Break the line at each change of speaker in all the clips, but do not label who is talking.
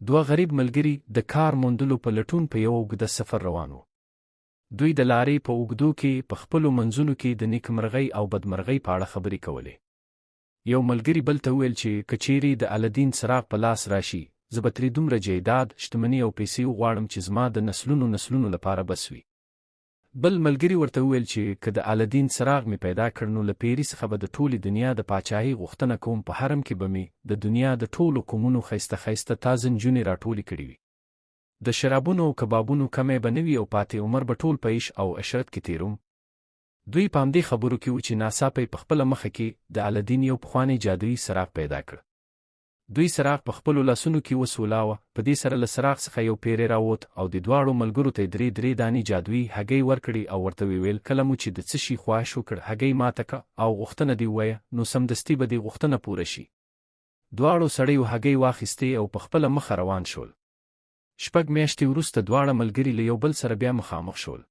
دوه غریب ملګري د کار موندلو په لټون په یوه اوږده سفر روان وو. دوی د لارې په اوږدو کې په خپلو منځونو کې د نیکمرغۍ او بدمرغۍ په اړه خبرې کولې. یو ملګري بل ته وویل چې که چیرې د الدین څراغ په لاس راشي، زه به ترې دومره جایداد، شتمني او پیسې وغواړم چې زما د نسلونو نسلونو لپاره بس وي. بل ملګري ورته وویل چې که د الدین څراغ مې پیدا کړ نو له پیري څخه به د ټولې دنیا د پاچاهۍ غوښتنه کوم په حرم کې به مې د دنیا د ټولو قومونو ښایسته ښایسته تازه نجونې راټولې کړې وي. د شرابونو او کبابونو کمی به نه وي او پاتې عمر به ټول په عیش او عشرت کې تیروم. دوی په همدې خبرو کې وو چې ناڅاپه یې په خپله مخه کې د الدین یو پخوانی جادویي څراغ پیدا کړ. دوی څراغ په خپلو لاسونو کې وسولاوه، په دې سره له څراغ څخه یو پیری راووت او دې دواړو ملګرو ته یې درې درې دانې جادویي هګۍ ورکړې او ورته ویې ویل کله مو چې د څه شي خواهش وکړ هګۍ ماته کړه او غوښتنه دې ووایه نو سمدستي به دې غوښتنه پوره شي. دواړو سړیو هګۍ واخیستې او په خپله مخه روان شول. شپږ میاشتې وروسته دواړه ملګري له یو بل سره بیا مخامخ شول.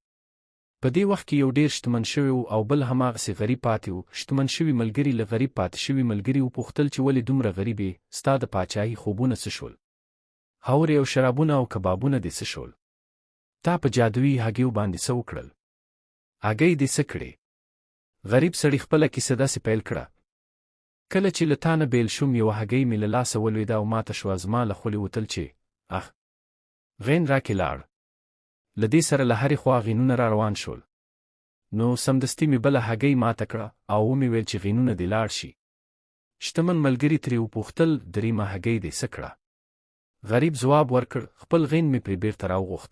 په دې وخت کې یو ډېر شتمن شوی و او بل هماغسې غریب پاتې و، شتمن شوي ملګري له غریب پاتې شوي ملګري وپوښتل چې ولې دومره غریب یې، ستا د پاچاهي خوبونه څه شول؟ حورې او شرابونه او کبابونه دې څه شول؟ تا په جادويي هګیو باندې څه وکړل؟ هګۍ دې څه کړې؟ غریب سړي خپله کیسه داسې پیل کړه. کله چې له تا نه بېل شوم یوه هګۍ مې له لاسه ولوېده او ماته شوه، زما له خولې وتل چې، اخ! غین راکې لاړ. له دې سره له هرې خوا غینونه را روان شول. نو سمدستي مې بله هګۍ ماته کړه او ومې ویل چې غینونه دې لاړ شي. شتمن ملګري ترې وپوښتل، دریمه هګۍ دې څه کړه؟ غریب ځواب ورکړ، خپل غین مې پرې بېرته راوغوښت.